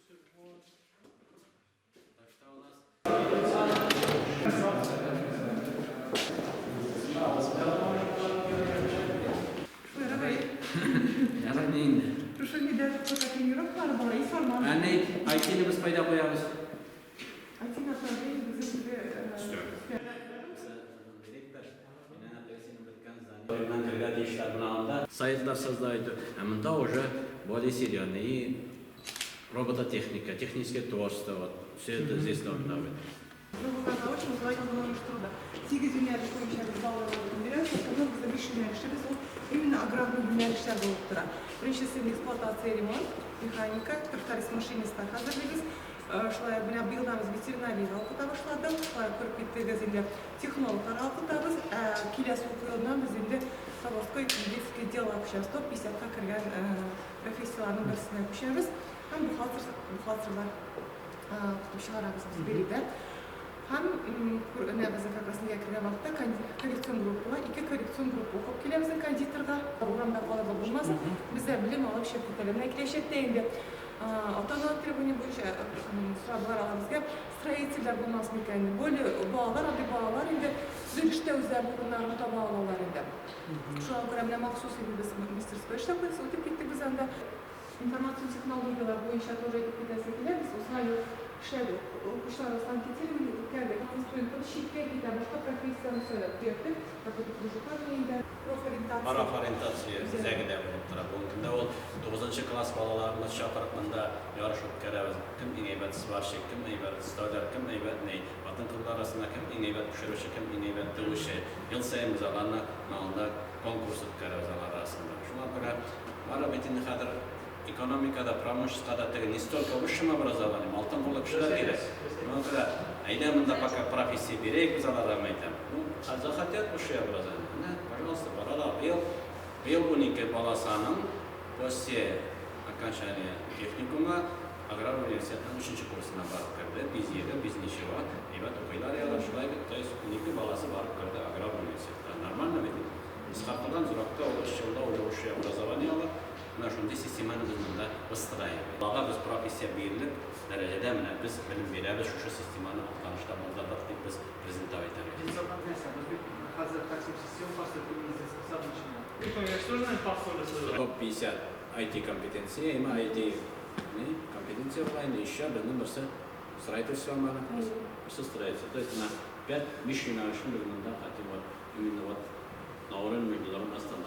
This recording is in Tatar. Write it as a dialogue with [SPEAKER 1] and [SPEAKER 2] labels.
[SPEAKER 1] Ярар ни инде.
[SPEAKER 2] Шушы нидә пока тренировкалар бара, и форма.
[SPEAKER 1] Ә ни, IT-ны без кайда куябыз?
[SPEAKER 2] IT направление безнең теге
[SPEAKER 1] Керергә тиешләр менә анда. Сайтлар создают. Ә монда уже более серьезный и робототехника, техническое творчество, вот все это здесь должно быть.
[SPEAKER 2] Другуларда очень узлай оештыруда. Сигез юнәлеш буенча без балаларга белем бирәбез. Шуннан безнең биш юнәлешебез ул именно аграрный юнәлешләр булып тора. Беренчесе эксплуатация, ремонт, механика, тракторист-машинистлар хәзерлибез. Шулай ук менә быелдан без ветеринариягә укыта башладык. Шулай ук күреп киттегез инде, технологларга укытабыз. Ә киләсе уку елыннан без инде заводской кондитерский делога күчәбез. Топ 50-ка кергән профессияләрнең берсенә күчәбез һәм бухгалтер, бухгалтерлар укытып чыгарабыз без биредә. Һәм менә безнең как раз нигә кергән вакытта коррекцион группа була. Ике коррекцион группа укып килә безнең кондитерга. Урамда калырга булмас. Бездә белем алып чыгып китәләр. Менә киләчәктә инде ата-аналар требование буенча сорадылар алар безгә, строительләр булмас микән? Более балалар, андый балалар инде төзелештә үзләренең урыннарын таба алалар инде. Шуңа күрә менә махсус инде без мастерской эшләп куйдык, үтеп киттек без анда. Информацион технологияләр буенча тоже әйтеп китәсе килә, без узган ел эшләдек. Укучыларыбыз анкетирование үткәрдек. Студентлар читкә китә, башка профессияне сайлап, төяктек, какой-то кружоклар белән инде. Профориентация.
[SPEAKER 1] Профориентация үзәге дә булып тора. Бүгенге көндә ул тугызынчы класс балаларны чакырып монда ярыш үткәрәбез. Кем иң әйбәт сварщик, кем әйбәт столяр, кем әйбәт ни, хатын-кызлар арасында кем иң әйбәт пешерүче, кем иң әйбәт тегүче. Ел саен без аларны монда конкурс үткәрәбез алар арасында. Шуңа күрә бары бит инде хәзер экономикада, промышленностьта теге не столько высшим образованием, алтын куллы кешеләр кирәк. Шуңа күрә әйдә монда пока профессия бирәйек без аларга, мин әйтәм. Ну, а захотят высшее образование, менә, пожалуйста, баралар. Быел 12 баласы аның после окончания техникума аграр университетның өченче курсына барып керде, без ЕГЭ, без ничего, әйбәт укыйлар алар, шулай бит, то есть 12 баласы барып керде аграр университетка. Нормально бит инде. Кыскартылган срокта ул 3 елда уже высшее образование ала. Менә шундый системаны без монда выстраиваем. Балага без профессия бирелеп дәрәҗәдә менә без белем бирәбез, шушы системаны Актанышта булдырдык дип без презентовать итәргә.
[SPEAKER 3] Нәрсә, без бит хәзер хотим систему построить именно из икътисад начинаем.
[SPEAKER 1] Топ 50 IT компетенция, әмма IT не компетенция була инде, еще безнең берсе строительство маны, берсе строительство. То есть на 5 биш юнәлешне без монда хотим вот именно вот на уровне международного стандарта.